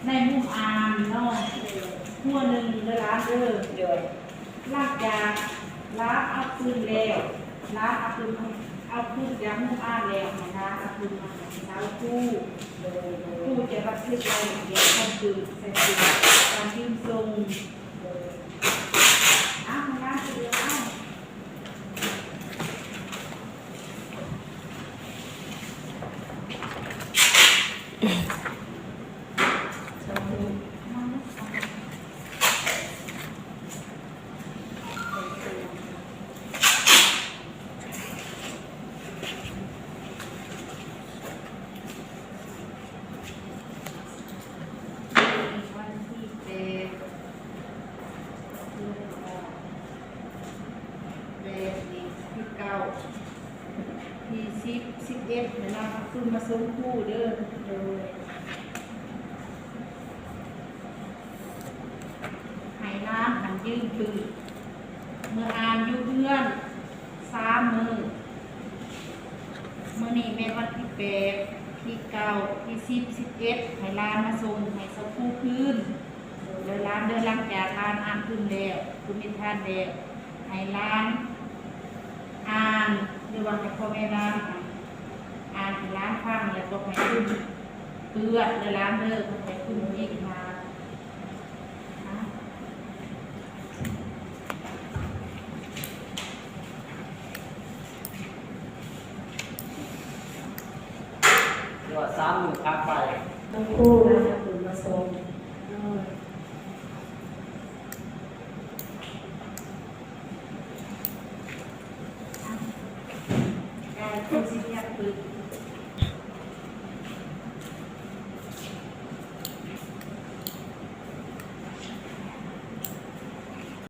ໃນມຸມອ່ານເນາະ ຫົວໜຶ່ງເດີຫຼານເດີ. ໂດຍ. ຫຼັງຈາກຫຼານເອົາຄືນແລ້ວ ຫຼານເອົາຄືນ ເອົາຄືນຈາກມຸມອ່ານແລ້ວ ໃຫ້ຫຼານເອົາຄືນມາໃຫ້ເຊົາຄູ. ໂດຍ ໂດຍ. ຄູຈະບັນທຶກລາຍລະອຽດຂອງຄືນໃສ່ຄືນ ການຢືມສົ່ງ. ໂດຍ. ເອົາ ໃຫ້ຫຼານຄືນເອົາ. ວັນທີແປດ ແປດນີ້ ທີເກົ້າ ທີສິບ ສິບເອັດ ໃຫ້ລານເອົາຄືນມາສົ່ງຄູເດີ. ໂດຍ. ໃຫ້ລານຫັ້ນຢືມຄືນ ເມືອອ່ານຢູ່ເຮືອນສາມມື້. ມື້ນີ້ແມ່ນວັນທີແປດ ທີເກົ້າ ທີສິບ ສິບເອັດ ໃຫ້ລານມາສົ່ງໃຫ້ເຊົາຄູຄືນ. ໂດຍ ຫຼານເດີ. ຫຼັງຈາກຫຼານອ່ານຄືນແລ້ວ ຄືນນິທານແລ້ວ ໃຫ້ຫຼານອ່ານ ຫຼືວ່າໃຫ້ພໍ່ແມ່ຫຼານອ່ານໃຫ້ຫຼານຟັງ ແລ້ວກໍໃຫ້ຄືນເພື່ອນເດີຫຼານເດີ ໃຫ້ຄືນອີກມາ.